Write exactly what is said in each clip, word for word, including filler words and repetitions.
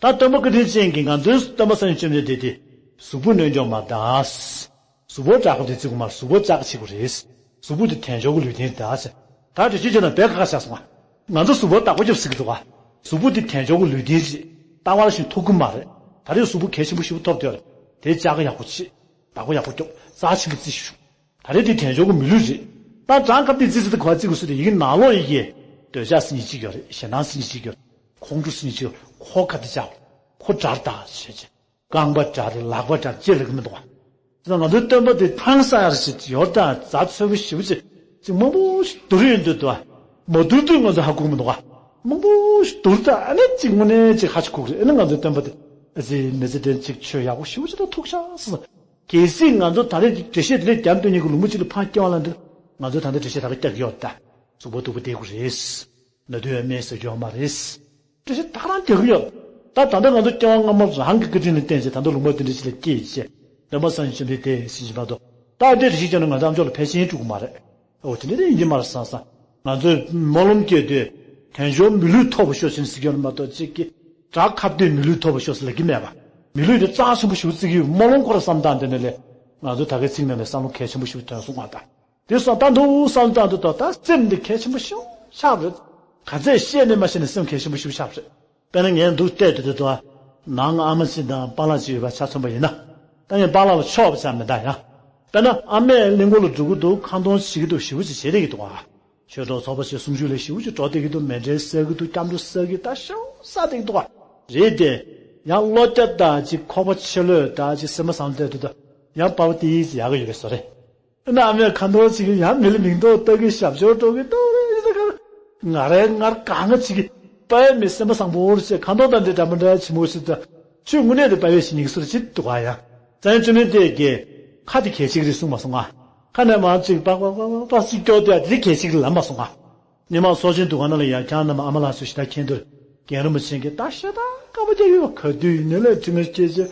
ད་སྟོན་པ་བཀའ་དྲིན་ཅན་གྱིས་ང་ཚོའི་སྟོན་པ་སངས་རྒྱས་བཅོམ་ལྡན་འདས་དེ་གཟུགས་པོ་གནོན་སྐྱོང་མ་གཏོགས། གཟུགས་པོ་དྲག་པོ་དེ་བརྩི་དགོས་མ་རེད། གཟུགས་པོ་ལྕགས་བྱེད་དགོས་རེད། གཟུགས་པོ་དེ་དལ་འབྱོར་གྱི་ལུས་རྟེན་རེད་ད་ཟེར། ད་འགྲེལ་བཤད་བྱས་ན་དཔེ་ཁག་ཁག་ཆགས་སོང་ང་། ང་ཚོ་གཟུགས་པོ་བདག་པོ་རྒྱབ་ཟེར་གྱི་འདུག་ག་གཟུགས་པོ་དེ་དལ་འབྱོར་གྱི་ལུས་རྟེན་རེད། ད་བར་བཞིན་ཐོགས་ཀྱི་མ་རེད། ད་རེས་གཟུགས་པོ་གལ་ཆེན་པོ་ཞེ་པོ་ཐོབ་བསྡད་ཡོད་རེད། དེ་ལྕགས་ཀ་ཡག་པོ་བྱེད། བདག་པོ་ཡག་པོ་རྒྱོབ། རྩ་ཆེན་པོ་བརྩི་ཤོག་ད་རེས་དེ་དལ་འབྱོར་གྱི་མི་ལུས་རེད། ད་བྲང་ཁ་དེ་བརྩི་ཟེར་དུས་ག་བར་བརྩི་དགོས་ཟེར་དུས་ཡི་གེ་ནང་ལོགས་ཡི་གེ། འདོད་ཆགས་ཟེར་མཁན་གཅིག་ཡོད་རེད། ཞེ་སྡང་ཟེར་མཁན་གཅིག་ཡོད་རེད། ཁོང་ཁྲོ་ཟེར་མཁན་གཅིག་ཡོད་རེད། ཁོ་ག་དེ་བྱ་བ་རེད། ཁོ་དགྲ་རེད་ད་ཟེར་བྱས། རྐང་པ་དགྲ་རེད། ལག་པ་དགྲ་ཅེས་ལབ་ཀྱི་མི་འདུག་ག་དེ་ང་ཚོའི་སྟོན་པ་དེ་ཐང་ས་ཡར་ཞིག་ཡོར་དང་རྫ་ཚོན་པོ་ཞེ་པོ་ཅིག་ཅིག་མང་པོ་ཞིག་བསྡུར་ཡོང་དུས་འདུག་ག་མ་བསྡུར་དུས་ང་ཚོ་ཧ་གོ་གི་མི་འདུག་ག་མང་པོ་ཞིག་བསྡུར་དང་ཨ་ནི་ཅིག་དངོས་གནས་ཅིག་ཧ་ཅིག་གོ་གི་རེད། ཨ་ནི་ང་ཚོའི་སྟོན་པ་དེ་ཨ་ཙི་མི་ཚེ་དེ་ཅིག་ཆོས་ཡག་པོ་ཞེ་པོ་ཅིག་ད་ཐུག་ཤག་ཟེར། གལ་སྲིད་ང་ཚོ་ད་རེས་འགྲེལ་བཤད་དེ་ལས་རྒྱབ་སྟོན་མཁན་གྱི་ལུང་པ་ཅིག་ལ་ཕར་སྐྱེལ་བ་ལ་འདི་ང་ཚོས་ད་ལྟ་འགྲེལ་བཤད་ད་ག་རྒྱག་གི་ཡོད་ད། གཟུགས་པོ་སྡུག་པོ་བསྡད་དགོས་རེད། ན་དུས་ཡོད་མེད་ཟེར་རྒྱུ་ཡོད་མ་རེད། འགྲེལ་བཤད་ད་ག་རང་རྒྱག་གི་ཡོད། ད་ད་ལྟ་ང་ཚོ་སྐྱེ་བ་སྔ་མ་རང་གི་བཀའ་དྲིན་ལ་བརྟེན་བྱས་ད་ལྟ་ལུང་པ་འདི་འདྲ་ཞིག་ལ་སྐྱེས་བྱས། སྟོན་པ་སངས་རྒྱས་བཅོམ་ལྡན་འདས་ཟེར་གྱི་མ་གཏོགས་ད་འདྲ་རེ་ཞིག་ཀྱང་ང་ཚོ་ཨ་མཆོག་ལ་ཕལ་ཆེར་འགྲོ་གི་མ་རེད། འོ་དེ་འདྲ་ཡིན་གྱི་མ་རེད་བསམ་བསམ། ང་ཚོས་སྨོན་ལམ་སྐྱེས་དུས་དལ་འབྱོར་མི་ལུས་ཐོབ་པར་ཤོག་ཅེས་ཟེར་གྱི་ཡོད་མ་གཏོགས་གཅིག་གིས་དགྲ་ཁ་གཏད་མི་ལུས་ཐོབ་པར་ཤོག་ཟེར་ལབ་ཀྱི་མེད་པ། མི་ལུས་དེ་རྩ་ཆེན་པོ་ཞིག་བརྩི་གི་ཡོད། སྨོན་ལམ་ཁོ་ར་བསམ་སྟངས་དེ་ནས་ལས་ང་ཚོ་ད་གའི་ཚིག་མེད་པའི་བསམ་བློ་གལ་ཆེན་པོ་ཞིག་ཐོན་སོང་བ་དང་། དེ་སོང་ད་འདུག་བསམ་སྟངས་དེ་དག་ད་སེམས་འདི་གལ་ཆེན་པོ་ཞིག་ཆགས་རེད། ག་ཚད་བཤད་ནས་མ་བཤད་ནས་སེམས་གལ་ཆེན་པོ་ཞིག་ཆགས་རེད། དཔེར་ན་ངས་འདུག་བལྟས་དུས་དེ་དག་ནང་ཨ་མ་ཅིག་དང་པཱ་ལགས་ཅིག་ཡོད་པ་ཆ་མཚོན་པ་ཡིན་ན། ད་ངས་པཱ་ལགས་ལ་ཆོག་པ་ཆགས་མེད་ད་ཡང་། དཔེར་ན་ཨ་མས་གླིང་སྐོར་ལ་འགྲོ་གི་འདུག་ཁ་འདོན་བྱེད་ཀྱི་འདུག་ཞེ་པོ་ཅིག་བྱེད་བསྡད་ཀྱི་འདུག་ཨ། ཆོས་གྲོགས་ཚོགས་པ་ཞིག་གསུང་ཆོས་ལ་ཞེ་པོ་ཅིག་འགྲོ་བསྡད་ཀྱི་འདུག་མཎྜལ་བསགས་ཀྱི་འདུག་སྐྱབས་འགྲོ་བསགས་ཀྱི་ད་ཞེ་པོ་བསགས་བསྡད་ཀྱི་འདུག་ཨ། རེད་དེ། ཡང་བློ་རྒྱ་ད་ཅིག་ཁོག་པ་ཆེ་ལོས་ད་ཅིག་སེམས་པ་བཟང་བསྡད་དུས་ད་ཡང་པཱ་ལགས་དེ་ཡག་གི་ཡོད་པའི་བཟོ་རེད། ཨ་ནི་ཨ་མས་ཁ་འདོན་བྱེད་ཀྱི་ཡང་མི་ལ་མིང་འདོགས་ལྟ་གི་ཞབས་ཞུ་འགྲོ་གི་འདུག་རེད་ད་ག་ང་རེ་ངར་གང་ང་བྱེད་ཀྱི་པའི་མི་སེམས་པ་བཟང་པོ་རེད་ཅེས་ཁ་འདོན་དང་འདྲེ་འདྲ་མི་འདྲ་ཆེ་མོ་ཞིག་ད་ཆོས་དངོས་གནས་དེ་པའི་ཞིག་ཉིག་སུར་ཅིག་འདུག་ག་ཡ། བཙན་བྱོལ་མི་དེ་གི་ཁ་དེ་གལ་ཆེ་གི་རེད་གསུངས་མ་སོང་ང་། ཁ་ནས་མར་ཅིག་པག་པག་པག་པག་ཅིག་སྐྱོ་དེ་དེ་གལ་ཆེ་གི་ལབ་མ་སོང་ང་། ཉི་མ་སོ་ཆེན་འདུ་ཁང་ནང་ལ་ཡང་ཁྱང་རྣམས་ཨ་མ་ལགས་སུ་ཞིག་ད་མཁྱེན་འདུག་རྒན་རིན་པོ་ཆེ་གིས་ད་ཤ་ད་དཀར་པོ་རྒྱག་ཡོད་ག་དུས་ཡིན་ནའི་ལས་དྲི་ངན་སྐྱེས་ཆེ་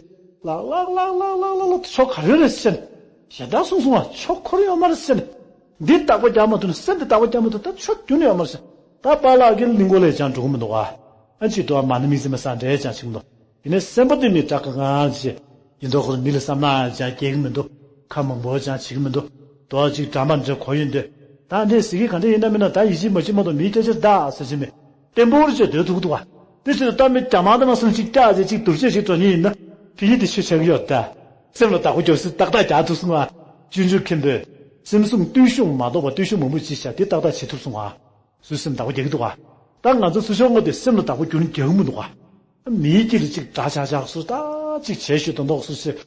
ལགས་ལགས་ལགས་ལགས་ལགས་ལགས་ལགས་ལགས་ཆོ་ག་རེ་རེད་ཟེར། ཞེ་དྲག་གསུངས་སོང་བ་ཆོ་འཁོར་ཡོད་མ་རེད་ཟེར། འདི་བདག་པོ་རྒྱག་མ་ཐུབ་ན་སེམས་འདི་བདག་པོ་རྒྱག་མ་ཐུབ་ད་ཆོ་རྒྱུན་ཡོད་མ་རེད་ཟེར། ད་པཱ་ལགས་ཀྱི་གླིང་སྐོར་ལས་ཀྱང་འགྲོ་གི་མི་འདུག་ཨ། ཨ་ཅིག་ཏུ་མ་ཎི་དམིགས་བརྩེ་མ་སངས་འདྲེན་ཀྱང་བྱེད་ཀྱི་མི་འདུག་ཡིན་ནའི་སེམས་པ་འདི་མི་དྲག་ག་ང་ཅི། ཡིན་མདོག་ཁོ་མི་ལ་བསམ་ན་ཅང་སྐྱེ་གི་མི་འདུག་ཁ་མང་པོ་ཅང་བྱེད་ཀྱི་མི་འདུག་དོ་ཅིག་འདྲ་མ་འདྲ་གོ་ཡོང་དུས། ད་འདྲས་ཟེར་གི་ག་འདྲ་ཡིན་ན་མིན་ན་ད་ཡིད་ཆེས་མ་བྱེད་མ་གཏོགས་མིའི་སྐད་ཆ་ད་ཟེར་གྱི་མེད། བརྟན་པོར་བྱས་སྡོད་ཐུབ་ཀྱི་འདུག་བ། དེ་ཕྱིར་ད་མི་རྒྱ་དམར་དང་ང་སུ་ཅིག་སྐྱག་ཅིག་ཅིག་སྡུར་བྱས་ཤིག་འགྲོ་ཉེན་ཡིན་ན་ཕི་ཡི་དེ་ཆོས་ཆགས་ཀྱི་ཡོད་ད། སེམས་ལ་བདག་པོ་རྒྱོབ་སྲིད་ཏག་ཏག་རྒྱག་ཐུབ་སོང་བ། སྤྱོད་འཇུག་མཁན་པོས། སེམས་བཟུང་བརྟུལ་ཞུགས་མ་གཏོགས་པ་བརྟུལ་ཞུགས་མང་པོ་ཅིག་བྱ་དེ་ཏག་ཏག་བྱེད་ཐུབ་སོང་བ། སུའི་སེམས་བདག་པོ་རྒྱག་གི་འདུག་ག་ད་ང་ཚོ་སུ་ཕྱོགས་ངོ་དེ་སེམས་ལ་བདག་པོ་རྒྱུ་ནི་རྒྱག་གི་མི་འདུག་ག་མིའི་དཀྱིལ་ལ་ཅིག་དགྲ་ཆགས་ཆགས་སུ་ད་ཅིག་བྱས་ཞུ་དོན་དོགས་སུ་ཞིག་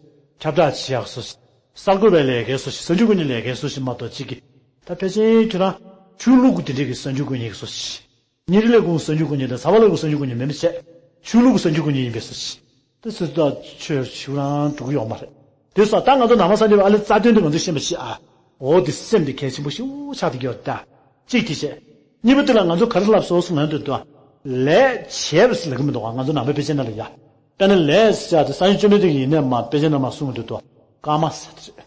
ཁྱབ་བསྒྲགས་བྱེད་ཡག་སུ་ཞིག་གསར་འགོད་པའི་ལས་ཀའི་སུ་ཞིག་གསར་འགྱུར་ཀུན་གྱི་ལས་ཀའི་སུ་ཞིག་མ་གཏོགས་ཅིག་གི་ད་ཕལ་ཆེར་ཁྱོད་རང་ཆོས་ལུགས་ཀྱི་དེ་འདྲས་ཀྱི་གསར་འགྱུར་ཀུན་གྱི་སུ་ཞིག་གཉིས་རིག་ལས་ཁུངས་གསར་འགྱུར་ཀུན་གྱི་དང་ཟ་བ་ལས་ཁུངས་གསར་འགྱུར་ཀུན་གྱི་མིན་པ་བྱས་ཆོས་ལུགས་ཀྱི་གསར་འགྱུར་ཀུན་གྱི་ཡིན་པའི་སུ་ཞིག་དེ་སུ་ད་ཆོས་ཞུ་རང་འགྲོ་གི་ཡོད་མ་རེད། དེ་སོང་ད་ང་ཚོ་ནང་མ་སངས་རྒྱས་པ་ཨ་ལེ་རྩ་དོན་དུ་ང་ཚོས་ཤེས་པ་ཞིག་ཨ། འོ་དེ་སེམས་དེ་གལ་ཆེན་པོ་ཞིག་ཆགས་བསྡད་ཀྱི་ཡོད་ད། གཅིག་དེ་བྱས། གཉིས་པ་དེ་ལ་ང་ཚོ་ག་རེ་ལབ་སོང་ཟེར་ན་འདོད་དོ། ལས་བྱེད་པ་ཟེར་ལབ་ཀྱི་མི་འདུག་ང་ཚོ་ནང་པའི་དཔེ་ཆ་ནང་ལ་ཡ། དཔེར་ན་ལས་ཟེར་ཡ་དེ་སངས་རྒྱས་བཅོམ་ལྡན་འདས་ཀྱིས་ཡིན་ནའི་མ་དཔེ་ཆ་ནང་མ་གསུངས་འདུག་དོ། ཀརྨ་ཟེར་དེ་རེད།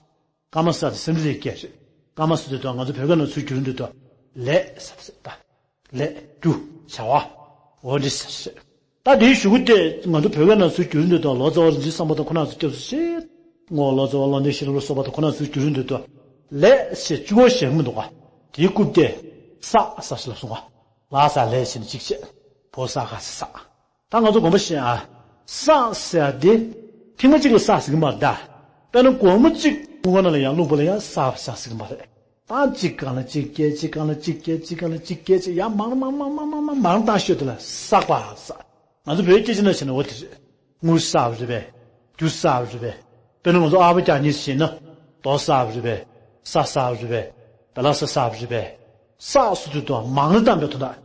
ཀརྨ་ཟེར་དེ་སེམས་ལས་སྐྱེས་རེད། ཀརྨ་ཟེར་དུས་དོ་ང་ཚོ་བོད་སྐད་ནང་ཚུར་བསྒྱུར་འདུག་དོ། ལས་ཟེར་དེ་རེད་ད། ལས་རྒྱུ་བྱ་བ། འོ་འདི་ཟེར་ཟེར། ད་དེའི་གཞུག་གུ་དེ་ང་ཚོ་བོད་སྐད་ནང་ཚུར་བསྒྱུར་འདུག་དོ་ལོ་ཙཱ་བ་རིན་ཆེན་བསམ་འཕེལ་དང་ཁོ་རང་ཚོ་སྐྱབས་སུ་མཆི། ངོ་ལོ་ཙཱ་བ་བློ་ལྡན་ཤེས་རབ་ལ་སོགས་པ་དང་ཁོ་རང་ཚུར་བསྒྱུར་འདུག་དོ། ལས་ཞེས་གཅིག་པོ་ཞེས་མི་འདུག་ག་དེའི་རྐུབ་སྟེ། བསགས་བསགས་ཞེས་ལ་གསུངས་པ། ལ་ས་ལས་ཞེས་ནི་གཅིག་བྱས། བོ་ས་ག་ས་བསགས། ད་ང་ཚོ་དགོངས་པ་བཞེས་ཨ། བསགས་ཟེར་ཡ་དེ། ཐེངས་མ་གཅིག་ལ་བསགས་ཟེར་གི་མ་རེད་ད། དཔེར་ན་སྒོར་མོ་གཅིག་ཁུག་ནང་ལ་ཡང་བླུགས་པ་ལ་ཡང་བསགས་བཞག་ཟེར་གི་མ་རེད། ད་གཅིག་སྒང་ལ་གཅིག་བསྐྱལ་གཅིག་སྒང་ལ་གཅིག་བསྐྱལ་གཅིག་སྒང་ལ་གཅིག་བསྐྱལ་གཅིག་ཡང་མང་མང་མང་བཏང་ཤོས་དེ་ལ་བསགས་པ་བསགས། ང་ཚོ་བོད་སྐད་ཆ་ནང་བྱས་ན་འོ་དེ་རེད། དངུལ་བསགས་པ་རེད་པས། རྒྱུ་བསགས་པ་རེད་པས། དཔེར་ན་ང་ཚོ་ཨ་ཕོ་རྒྱག་མཁན་ཞིག་ཡིན་ན། རྡོ་བསགས་པ་རེད་པས། ས་བསགས་པ་རེད་པས། བ་ལ་ས་བསགས་པ་རེད་པས། བསགས་སུ་དུས་དང་མང་རུ་བཏང་པའི་དོན་དག་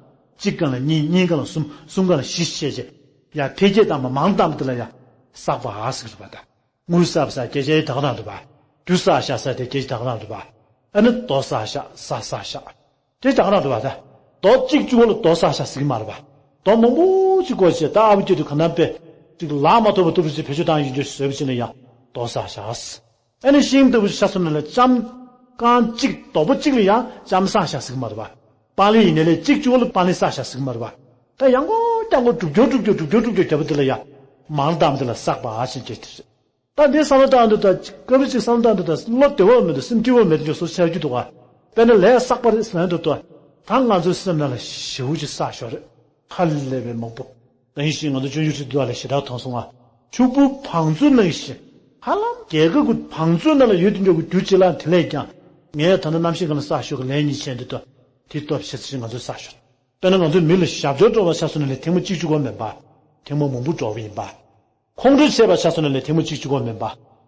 གཅིག་སྒང་ལ་གཉིས། གཉིས་སྒང་ལ་གསུམ། གསུམ་སྒང་ལ་བཞི་བྱས་རྗེས། ཡང་འཕེལ་རྒྱས་བཏང་པ་མང་རུ་བཏང་པ་དེ་ལ་ཡང་བསགས་པ་ཟེར་གི་རེད་པ་ད། དངུལ་བསགས་པ་ཟེར་སྐད་ཆ་དེ་ག་རང་རེད་པ། རྒྱུ་བསགས་བཞག་ཟེར་དེ་སྐད་ཆ་དེ་ག་རང་རེད་པ། ཨ་ནི་རྡོ་བསགས་བཞག་ས་བསགས་བཞག་དེ་ག་རང་རེད་པ་ད། རྡོ་གཅིག་གཅིག་པོ་ལ་རྡོ་བསགས་བཞག་ཟེར་གི་མ་རེད་པ། རྡོ་མང་པོ་ཅིག་བཀོལ་བྱས་ད་ཨ་བུ་སྐྱེ་དུས་ག་ནམ་པས་ཅིག་ལག་མ་ཐོགས་པ་ཐུབ་རེ་ཅིག་བེད་སྤྱོད་བཏང་ཡོང་རྒྱུ་བཟོས་པ་ཅིག་ན་ཡང་རྡོ་བསགས་བཞག་ཨ་ནི་ཤིང་ལྟ་བུ་ཆ་མཚོན་ན་ལ་ལྕམ་རྐང་གཅིག་རྡོག་པོ་གཅིག་ལ་ཡང་ལྕམ་བསགས་བཞག་ཟེར་གི་མ་རེད་པ། པཱ་ལི་ཡིན་ནའི་ལས་གཅིག་གཅིག་པོ་ལ་པཱ་ལི་བསགས་བཞག་ཟེར་གི་མ་རེད་པ། ད་ཡང་སྒོ་རྐྱང་སྒོ་སྒྲུབ་སྦྱོར་སྒྲུབ་སྦྱོར་སྒྲུབ་སྦྱོར་སྒྲུབ་སྦྱོར་བརྒྱབ་པ་དེ་ལ་ཡང་ མང་བཏང་དེ་ལ་བསགས་པ་ཨ་ཞེས་བྱས་ཏེ་རེད། ད་འདི་བསམ་བློ་བཏང་དུས་ད་སྐབས་རེ་ཅིག་བསམ་བློ་བཏང་དུས་ད་བློ་བདེ་བོ་མི་འདུག་སེམས་སྐྱིད་པོ་མི་འདུག་སོ་སོ་ཆགས་རྒྱུ་འདུག་ག་དཔེར་ན་ལས་བསགས་པ་རེད་ཟེར་ན་འདུག་ད་ད་ང་ཚོའི་སེམས་ནང་ལ་ཞེ་པོ་ཅིག་བསགས་ཤོར་རེད། ཧ་ལས་པའི་མང་པོ། ད་ཡིན་ཞིང་ང་ཚོ་སྤྱོད་འཇུག་ཁྲིད་དུས་ལ་ཞེ་དྲག་མཐོང་སོང་ང་། ཕྱུག་པོ་བང་མཛོད་ནང་བཞིན། ཧ་ལམ་རྒྱལ་ཁབ་ཀྱི་བང་མཛོད་ནང་ལ་ཡོད་དུས་འཇོག་གི་རྒྱུ་ཅི་ལ་དེ་ལས་ཀྱང་། ངས་ད་ལྟ་གནམ་གཤིས་སྒང་ལ་བསགས་ཤོར་གི་ལན་གཉིས་བྱས་འདུག་ད། དེ་སྟོབས་ཆེ་ཙམ་ང་ཚོས་བསགས་ཤོར། དཔེར་ན་ང་ཚོས་མི་ལ་ཞབས་ཞུ་སྤྲོད་པ་ཆ་བཞག་ན་ལས་ཐེངས་མ་གཅིག་གཅིག་པོ་མིན་པ། ཐེངས་མ་མང་པོ་སྤྲོད་པ་ཡིན་པ། ཁོང་ཁྲོ་བྱས་པ་ཆ་བཞག་ན་ལས་ཐེངས་མ་གཅིག་གཅིག་པོ་མིན་པ།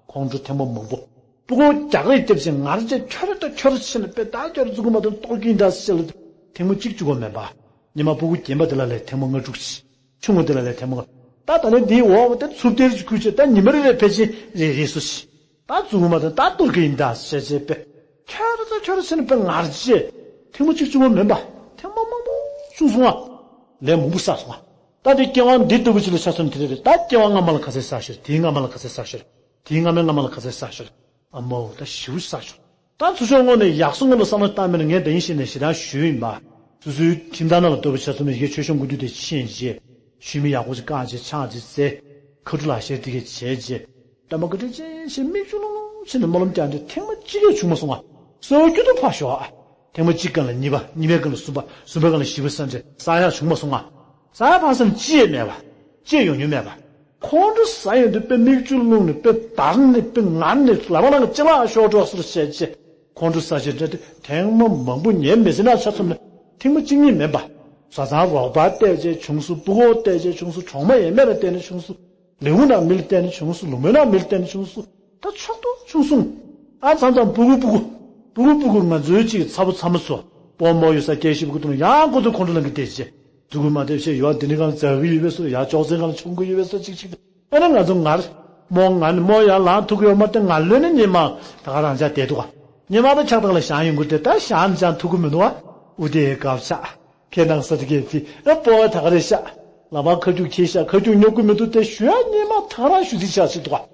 ཁོང་ཁྲོ་ཐེངས་མ་མང་པོ། སྤུ་གུ་རྒྱག་རེས་བརྒྱབ་ཅིང་ངར་བྱས་ཁྱོད་རེ་ད་ཁྱོད་རེ་ཕྱིན་ནས་དཔེ་ད་ཁྱོད་རེ་བཙུགས་གི་མ་གཏོགས་གཏོར་གི་ཡིན་ད་ཟེར་ལ་ཐེངས་མ་གཅིག་གཅིག་པོ་མིན་པ། ཉི་མ་སྤུ་གུ་རྒན་པ་དེ་ལ་ལས་ཐེངས་མ་ལྔ་དྲུག་ཅིག་ཆུང་ངུ་དེ་ལ་ལས་ཐེངས་མ་ལྔ། ད་ད་ནས་འདིའི་འོག་དེ་ཚུབ་སྟེར་གྱི་ཁུལ་བྱས་ད་ཉི་མ་རེ་རེ་ཕལ་ཆེར་རེ་རེ་སུ་ཞིག་ད་བཙུགས་གི་མ་གཏོགས་ད་གཏོར་གི་ཡིན་ད་ཟེར་བྱས་དཔེ། ཁྱོད་རེ་ད་ཁྱོད་རེ་ཕྱིན་ནས་དཔེ་ངར་བྱས། ཐེངས་མ་གཅིག་གཅིག་པོ་མིན་པ། ཐེངས་མ་མང་པོ་བྱུང་སོང་ང་། ལས་མང་པོ་བསགས་སོང་ང་། ད་དེ་སྐྱེ་དབང་འདི་ལྟ་བུ་ཅིག་ལ་ཆ་མཚོན་དེ་རེད་རེད། ད་སྐྱེ་དབང་སྔ་མ་ལ་ག་ཚད་བསགས་ཤོར། དེའི་སྔ་མ་ལ་ག་ཚད་བསགས་ཤོར། དེའི་སྔ་མའི་སྔ་མ་ལ་ག་ཚད་བསགས་ཤོར། ཨ་མོ་ད་ཞེ་པོ་བསགས་ཤོར། ད་ཚུར་ཕྱོགས་ངོས་ནས་ཡག་སོང་ངོ་ལ་བསམ་བློ་བཏང་མེད་ན་ངས་ད་ཡིན་ཞེས་ནས་ཞེ་དྲག་ཞུས་ཡིན་པ། སོ་སོའི་ཁྱིམ་ཚང་ནང་ལ་ལྟ་བུ་ཆ་མཚོན་ན་ཡི་གེ་ཆོས་སྐྱོང་སྐུ་མདུན་དེ་ཕྱིན་རྗེས། ཞུས་མི་ཡག་པོ་ཅིག་བཀག་རྗེས་ཕྱག་ཅིག་བཙལ། ཁ་ཕྲུ་ལག་ཤེར་དེ་གས་བྱས་རྗེས། སྟོན་པ་བཀའ་དྲིན་ཅན་ཞེས་མིག་ཆུ་ལྷུང་ལྷུང་བྱས་ནས་སྨོན་ལམ་བརྒྱབ་འདི་ཐེངས་མ་གཅིག་ལས་བྱུང་མ་སོང་ང་། སོ་རྒྱུ་དུ་ཕར་ཞོག་ཨ། ཐེངས་མ་གཅིག་གང་ལ་གཉིས་པ། གཉིས་པའི་གང་ལ་གསུམ་པ། གསུམ་པའི་གང་ལ་བཞི་པ་བསམ་རྗེས་བསགས་ཡག་བྱུང་མ་སོང་ང་། བསགས་ཡག་ཕར་བསམ་ཅི་ཡང་མེད་པ། ཅི་ཡང་ཡོང་རྒྱུ་མེད་པ། ཁོང་ཁྲོ་ཟ་ཡོང་དུས་དཔེ་མིག་ཆུ་ལྷུང་ནས་དཔེ་འདར་ནས་དཔེ་ངར་ནས་ལག་པ་ནང་གི་ཅི་ལག་ཤོར་འགྲོ་སོར་བྱས་རྗེས། ཁོང་ཁྲོ་ཟ་བྱས་འདྲ་དེ་ཐེངས་མ་མང་པོ་ཉལ་མི་ཟིན་ན་ཆ་མཚོན་ན་ཐེངས་མ་གཅིག་གཉིས་མིན་པ། བཟའ་ཚང་རོགས་པ་བལྟས་བྱས་བྱུང་སོང་། སྤུ་གུ་བལྟས་བྱས་བྱུང་སོང་། གྲོགས་མོ་ཡས་མས་ལ་བལྟས་ནས་བྱུང་སོང་། ལེའུ་ནང་མི་ལ་བལྟས་ནས་བྱུང་སོང་། ལུང་མའི་ནང་མི་ལ་བལྟས་ནས་བྱུང་སོང་། ད་ཕྱོགས་གཏོགས་བྱུང་སོང་། ཨ་མཚམས་མཚམས་སྤུ་གུ་སྤུ་གུ། སྤུ་གུ་སྤུ་གུ་ང་ཚོའི་གཅིག་ཚ་པོ་ཚ་མོ་ཚོ། སྤོ་རྨོ་ཡོད་ས་སྐད་ཤེས་པོ་ཀུ་ཏུ་ཡང་ཁོ་ཚོ་ཁོང་ཁྲོ་ལངས་ཀྱི་བལྟས་བྱས། ཕྲུ་གུ་མ་བལྟས་བྱས་ཡོད་འདི་ནི་གང་ལ་འཛག་གི་ཡོད་པས་སོ། ཡ་ཅོག་ཙེ་གང་ལ་མཆོང་གི་ཡོད་པས་སོ་གཅིག་གཅིག་ཨ་ནི་ང་ཚོ་ངར། རྨོ་ངར་ནི་རྨོ་ཡར་ལངས་ཐུབ་ཀྱི་ཡོད་མ་རེད། ང་ལོན་ནི་ཉི་མ་ད་ག་རང་ཅག་བསྡད་འདུག་ག་ཉི་མ་ད་ཆགས་སྡང་ལ་བཞག་ཡོང་གི་རེད། ད་བཞག་ནི་ཅང་ཐུབ་ཀྱི་མི་འདུག་ག་ཨུ་དེ་དགའ་ཤག་ཁྱེད་ནང་ས་དེ་གས་དེ་ཨ་སྤོ་བ་ད་ག་རེད་ཤག་ལག་པ་ཁ་རྒྱུག་ཁྱེར་ཤག་ཁ་རྒྱུག་སྙོབ་ཀྱི་མི་འདུག་དེ་ཞུ་ཡ་ཉི་མ་ད་ག་རང་ཞུ་རྩིས་ཆགས་ཤིག་འདུག་ག་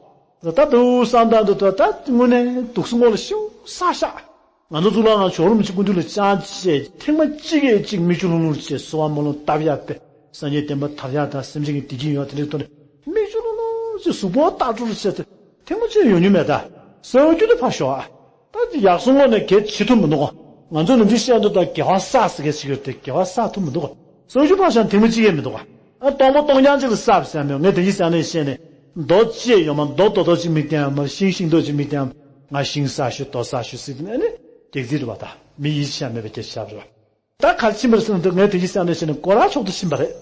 ད་ལྟ་འདུག་བསམ་སྟངས་འདུག་ད་ད་དངོས་གནས་སྡུག་སོ་ངོ་ལ་ཤིའུ་ས་ཤག་ང་ཚོ་གཙུག་ལག་ཁང་ཇོ་རུ་མི་ཆེ་སྐུ་མདུན་ལ་བཅར་བྱས་ཐེངས་མ་གཅིག་གིས་གཅིག་མིག་ཆུ་ལྷུང་ལྷུང་བྱས་གསོལ་བ་སྨོན་ལམ་བཏབ་ཡག་དཔེ་སངས་རྒྱས་བསྟན་པ་དར་ཡག་དང་སེམས་ཅན་གྱི་བདེ་སྐྱིད་ཡོང་ཡག་དེ་འདྲའི་ཐོག་ནས་མིག་ཆུ་ལྷུང་ལྷུང་བྱས་གཟུགས་པོ་ལྟག་སྤྲོ་རུ་བྱས་ཏེ་ཐེངས་མ་གཅིག་ཡོང་རྒྱུ་མེད་ད། གསོལ་རྒྱུ་དེ་ཕར་ཞོག་ཨ། ད་ཡག་སོང་ངོ་ནས་གལ་བྱེད་ཐུབ་མི་འདུག་ག་ང་ཚོ་ནམ་རྒྱུན་བཤད་འདུག་ད་དགེ་བ་བསགས་ཟེར་མཁན་ཞིག་ཡོད་དེ་དགེ་བ་བསགས་ཐུབ་མི་འདུག་ག་གསོལ་རྒྱུ་ཕར་བཞག་ཐེངས་མ་གཅིག་ཡང་མི་འདུག་ག་ཨ་སྟོང་པ་སྟོང་རྐྱང་གཅིག་ལ་བསགས་ཟེར་མེད། ངས་དེ་གྱིས་ཟེར་ནས་བཤད་ནས་རྡོ་གཅིག་ཡོད་མ་རྡོ་རྡོ་རྡོ་གཅིག་མིག་བསྟན་ཡོད་མ་ཤིང་ཤིང་རྡོ་གཅིག་མིག་བསྟན་ཡོད་མ། ང་ཤིང་བསགས་ཞུ་རྡོ་བསགས་ཞུ་ཟེར་དེ་ནས་ཨ་ནི་སྡིག་ཚིག་རེད་པ། ད་མི་ཡིད་ཆེས་མེད་པའི་སྐད་ཆ་བཤད་པ་རེད་པ། ད་ག་རེ་ཕྱིན་པ་རེད་ཟེར་ན་འདུག་ངས་དེ་གྱིས་ཟེར་ནས་བཤད་ནས་སྒོ་ར་ཕྱོགས་དུ་ཕྱིན་པ་རེད།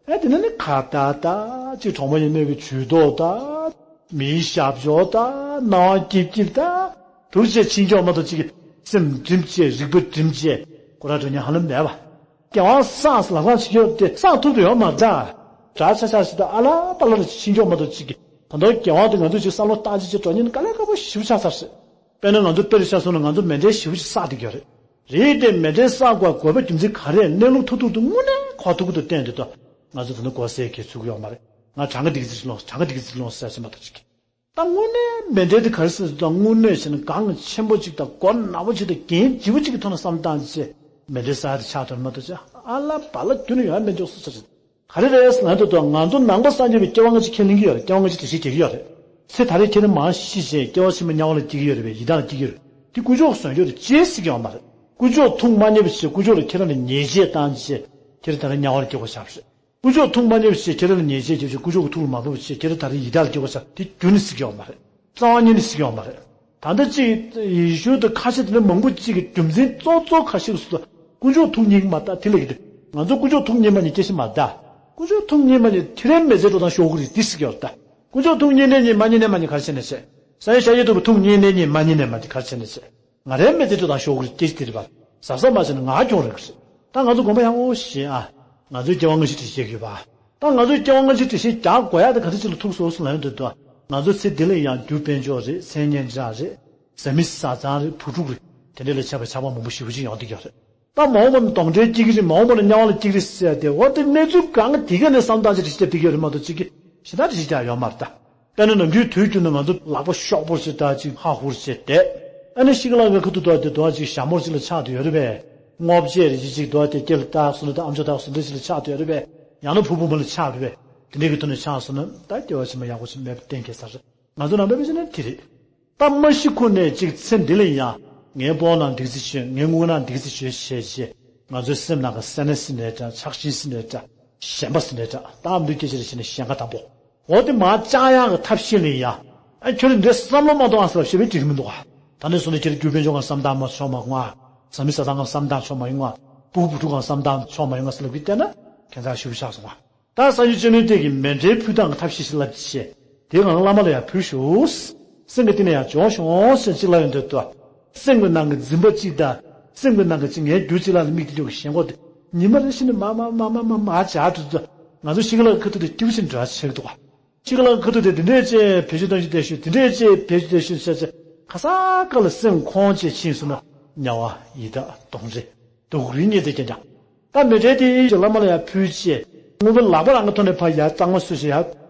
ཨ་དེ་ནས་ནི་ཁ་ད་ད་གཅིག་གྲོགས་མོ་ཡས་མས་ཀྱི་ཇུས་གཏོགས་ད། མིའི་ཞབས་ཞུ་ད། སྣང་བ་སྐྱིད་སྐྱིད་ད། དུར་བྱས་ཕྱིན་ཆོག་མ་གཏོགས་གཅིག་གི་སེམས་འགྲིམ་བྱས་རིག་པ་འགྲིམ་བྱས་སྒོ་ར་འགྲོ་ཉན་ཧ་ལམ་མེད་པ། དགེ་བ་བསགས་ལབ་གང་བྱེད་ཀྱི་ཡོད་དེ་བསགས་ཐུབ་ཏུ་ཡོད་མ་རེད་ད། དྲག་ཆ་ཆ་ཞིག་ད་ཨ་ལ་པ་ལ་རེ་ཕྱིན་ཆོག་མ་གཏོགས་གཅིག་གི་ད་དུང་དགེ་བ་དེ་ང་ཚོས་ཅིག་བསམ་བློ་བཏང་བྱས་ཅིག་འགྲོ་ཉན་དཀའ་ལས་ཁག་པོ་ཞེ་པོ་ཆགས་ཚར་ཟེར། དཔེར་ན་ང་ཚོ་དཔེར་ཆ་བཞག་ན་ང་ཚོ་མེ་འདྲེན་ཞེ་པོ་ཅིག་བསགས་བསྡད་ཀྱི་ཡོད་རེད། རེད་དེ་མེ་འདྲེན་བསགས་དགོས་དགོས་པ་རྒྱུ་མཚན་ག་རེ་གནས་ལུགས་ཐུག་ཐུག་ཏུ་དངོས་གནས་གོ་ཐུབ་ཀྱི་འདུག་བསྟན་འདུག་ད་ང་ཚོ་ད་ནི་མགོ་སེར་གྱིས་ཚུགས་ཀྱི་ཡོད་མ་རེད། ང་གྲངས་ཀ་འདི་ག་ཅིག་ལོངས་ས་གྲངས་ཀ་འདི་ག་ཅིག་ལོངས་ས་ཟེར་མ་གཏོགས་ཅིག་ད་དངོས་གནས་མེ་འདྲེན་དེ་ག་རེ་ཟེར་ཟེར་ད་དངོས་གནས་བྱས་ན་གང་ཆེན་པོ་ཅིག་དང་མགོ་ནག་པོ་ཅིག་དང་འགན་ལྗིད་པོ་ཅིག་གི་ཐོག་ནས་བསམ་བཏང་བྱས་མེ་འདྲེན་བསགས་དེ་ཆགས་དོན་མ་གཏོགས་ཅིག་ཨ་ལ་པ་ལ་རྒྱུ་ནི་ཡོད་མེད་འཇོག་སུ་ཚར་ཟེར། ག་རེ་རེད་ཟེར་ན་འདུག་ད་ང་ཚོ་ནང་པ་སངས་རྒྱས་པའི་སྐྱེ་བ་སྔ་ཕྱི་ཁས་ལེན་གྱི་ཡོད་རེད། སྐྱེ་བ་སྔ་ཕྱི་དྲི་ཤེས་བྱེད་ཀྱི་ཡོད་རེད། ཚེ་ད་རེས་ཁྱེད་རང་མར་ཤི་བྱས་སྐྱེ་བ་ཕྱི་མ་དམྱལ་བ་ལ་སྐྱེ་གི་ཡོད་རེད་པས། ཡི་དྭགས་ལ་སྐྱེ་གི་ཡོད་རེད། དེ་དཀོན་མཆོག་གསོལ་རྒྱུ་རེད་ཅེས་ཟེར་གྱི་ཡོད་མ་རེད། དཀོན་མཆོག་ཐུགས་མ་མཉེས་པ་བྱས་དཀོན་མཆོག་ལ་ཁྱེད་རང་ལ་ཉེས་ཆད་བཏང་བྱས་ཁྱེད་རང་ད་རེས་དམྱལ་བ་ལ་སྐྱེ་དགོས་ཆགས་པ་རེད། དཀོན་མཆོག་ཐུགས་མ་མཉེས་པ་བྱས་ཁྱེད་རང་ལ་ཉེས་ཆད་བརྒྱབ་བྱས་དཀོན་མཆོག་གི་ཐུགས་ལ་མ་ཕོག་པ་བྱས་ཁྱེད་རང་ད་རེས་ཡི་དྭགས་ལ་སྐྱེ་དགོས་ཆགས། དེ་རྒྱུ་ནི་ཟེར་གྱི་ཡོད་མ་རེད། རྩ་བ་ཉིད་ནས་ཟེར་གྱི་ཡོད་མ་རེད། ད་ལྟ་ཅིག་ཡེ་ཤུ་དང་ཁ་ཤས་དེ་འདྲ་མང་པོ་ཅིག་གི་རྒྱུ་མཚན་གཙོ་གཙོ་ཁ་ཤས་སུ་དཀོན་མཆོག་ཐུགས་མཉེས་ཀྱི་མ་རེད་ད། དེ་ལས་ཀྱི་དེ་ང་ཚོ་དཀོན་མཆོག་ཐུགས་མཉེས་མ་མཉེས་སྐད་ཆ་མ་རེད་ད། དཀོན་མཆོག་ཐུགས་མཉེས་མ་མཉེས་ཐེ་རེ་མི་ཚེ་འགྲོ་སྟངས་ཤོར་གི་རེད་འདི་ཟེར་གྱི་ཡོད་རེད་ད། དཀོན་མཆོག་ཐུགས་མཉེས་ནས་མཉེས་མ་མཉེས་ནས་མ་མཉེས་ག་རེ་བྱས་ནས་བྱས། སངས་རྒྱས་ཤཱཀྱ་ཐུབ་པ་ཐུགས་མཉེས་ནས་མཉེས་མ་མཉེས་ནས་མ་མཉེས་ག་རེ་བྱས་ནས་བྱས། ང་རའི་མི་ཚེ་འགྲོ་སྟངས་ཤོར་གི་རེད་སྐད་ཆ་དེ་རེད་པ། གཟབ་གཟབ་མ་བྱས་ན་ང་གྱོང་རག་གི་རེད། ད་ང་ཚོ་དགོངས་པ་ཡག་པོ་བཞེས་ཨ། ང་ཚོའི་སྐྱེ་བ་སྔ་ཕྱི་དྲི་ཤེས་ཡོད་པ། ད་ང་ཚོའི་སྐྱེ་བ་སྔ་ཕྱི་དྲི་ཤེས་རྒྱག་དགོས་ཡག་དེ་ག་ཚོད་ཅིག་ལ་ཐུག་སོང་ཟེར་ལབ་ཡོང་དུས་ད། ང་ཚོ་ཚེ་འདི་ལ་ཡང་རྒྱུ་དཔལ་འབྱོར་རེད། མཚན་སྙན་གྲགས་རེད། བཟའ་མི་བཟའ་ཚང་རེད། བུ་ཕྲུག་རེད། དེ་འདྲ་ལ་ཆགས་པའི་ཆགས་པ་མང་པོ་ཞེ་པོ་ཅིག་ཡོང་བསྡད་ཀྱི་ཡོད་རེད། ད་མ་འོངས་པ་ནི་གདོན་འདྲེ་སྐྱེ་གི་རེད། མ་འོངས་པ་ནི་དམྱལ་བ་ལ་སྐྱེ་གི་རེད་ཟེར་ཏེ་འོ་དེ་གནས་ཚུལ་གང་ག་དེ་ག་ནས་བསམ་བཏང་ཅིག་དྲི་ཤེས་བརྒྱབ་བསྡད་ཀྱི་ཡོད་རེད་མ་གཏོགས་ཅིག་གི་ཞེ་དྲག་དྲི་ཤེས་རྒྱག་ཡོད་མ་རེད་ད། དཔེར་ན་ནམ་རྒྱུན་དུས་རྒྱུན་དུ་ང་ཚོ་ལག་པ་ཤོག་པོར་བྱས་ད་ཅིག་ཧ་ཧུར་བྱས་བསྡད། ཨ་ནི་ཤི་ཀ་ལ་ཀ་ཁ་ཐུག་འདུག་དེ་འདུག་ཅིག་ཞྭ་མོར་ཅིག་ལ་ཆགས་བསྡད་ཡོད་རེད་པས། སྔོ་བྱས་རེ་ཅིག་ཅིག་འདུག་དེ་སྐེ་ལ་བཏགས་སོང་ན་ད་ཨམ་ཅོག་བཏགས་སོང་འདྲ་ཅིག་ལ་ཆགས་བསྡད་ཡོད་རེད་པས། ཡང་ན་ཕུར་བུ་མོ་ལ་ཆགས་རེད་པས། དེ་འདྲའི་གི་ཐོག་ནས་ཆགས་སོང་ན་ད་སྐྱེ་བ་ཕྱི་མ་ཡག་པོ་ཞིག་མེད་པ་གཏན་འཁེལ་ས་རེད། ང་ཚོ་ནང་པའི་བཤད་ན་དེ་རེད། ད་མ་ཤི་ཁུག་ནས་ཅིག་ཚེ་འདི་ལ་ཡང་ངའི་སྤོ་བོ་ནང་འདི་ཚེ་བྱོས། ངའི་རྔུལ་ནང་འདི་ཚེ་བྱོས་བྱས་བྱས། ང་ཚོའི་སེམས་ནང་གི་སེར་སྣ་ཟེར་ནའི་འདྲ། ཆགས་ཞེན་ཟེར་ནའི་འདྲ། ཞེན་པ་ཟེར་ནའི་འདྲ། ད་ཨ་མདོའི་སྐད་ཆ་ལ་བྱས་ན་ཞེན་ཁ་དང་པོ། འོ་དེ་མར་བཅག་ཡག་གི་ཐབས་ཤེས་ལ་ཡ། ཨ་ཁྱོད་རང་འདྲའི་བསམ་བློ་མ་གཏོང་ཨ་ཟེར་བ་ཞེ་པོ་འགྲིག་གི་མི་འདུག་ག་ད་ནས་བཟུང་ནས་ཁྱེད་རྒྱུ་དཔལ་འབྱོར་གང་བསམ་བཏང་མ་ཆོག་མ་ཡོང་ང་། བཟའ་མི་བཟའ་ཚང་གང་བསམ་བཏང་ཆོག་མ་ཡོང་ང་། སྤུ་གུ་བུ་ཕྲུག་གང་བསམ་བཏང་ཆོག་མ་ཡོང་ང་ཟེར་ལབ་ཀྱི་བལྟས་ན་ཁྱད་མཚར་ཞེ་པོ་ཆགས་སོང་ང་། ད་སངས་རྒྱས་བཅོམ་ལྡན་འདས་ཀྱིས་མཎྜལ་ཕུལ་སྟངས་ཀྱི་ཐབས་ཤེས་ཤིག་ལབ་ཀྱི་བྱས། དེ་གང་བླ་མ་ལ་ཡང་ཕུལ་ཤོག་སེམས་ཀྱི་གཏིང་ནས་ཡང་འཇོག་ཤོག་ཟེར་གཅིག་ལབ་ཡོང་དུས་དུ། སེམས་ཀྱི་ནང་གི་འཛིན་པ་གཅིག་དང་། སེམས་ཀྱི་ནང་གི་གཅིག་ངའི་རྒྱུ་གཅིག་ལ་དམིགས་ཏེ་འཇོག་གི་ཞེན་ཁོག་དེ། ཉི་མ་རེ་བཞིན་ནས་མར་མར་མར་མར་མར་མར་བྱས་འགྲོ་དུས། ང་ཚོ་ཤི་ཁ་ལ་ཁ་ཐུག་དེ་སྐྱིད་པོ་ཞིག་འདྲ་ཆགས་འདུག་ག་ཤི་ཁ་ལ་ཁ་ཐུག་དེ་འདི་འདྲས་བྱས་བེད་སྤྱོད་གཏོང་རྒྱུ་བསྡད་ཤོག་འདི་འདྲས་བྱས་བེད་སྤྱོད་བསྡད་ཤོག་ཟེར་བྱས། ག་ས་ག་ལ་སེམས་ཁོང་ཆེ་ཕྱིན་སོང་ན་དམྱལ་བ་ཡི་དྭགས་གདོན་རེད། སྡུག་རུས་རྙེད་དེ་ཀྱང་ཀྱང་། ད་མཎྜལ་དེ་ཡིན་ཞེས་བླ་མ་ལ་ཡང་ཕུལ་བྱས། དངོས་པོ་ལག་པ་རང་གི་ཐོག་ནས་ཕར་ཡར་གཙང་མ་བཟོས་བྱས་ཡར་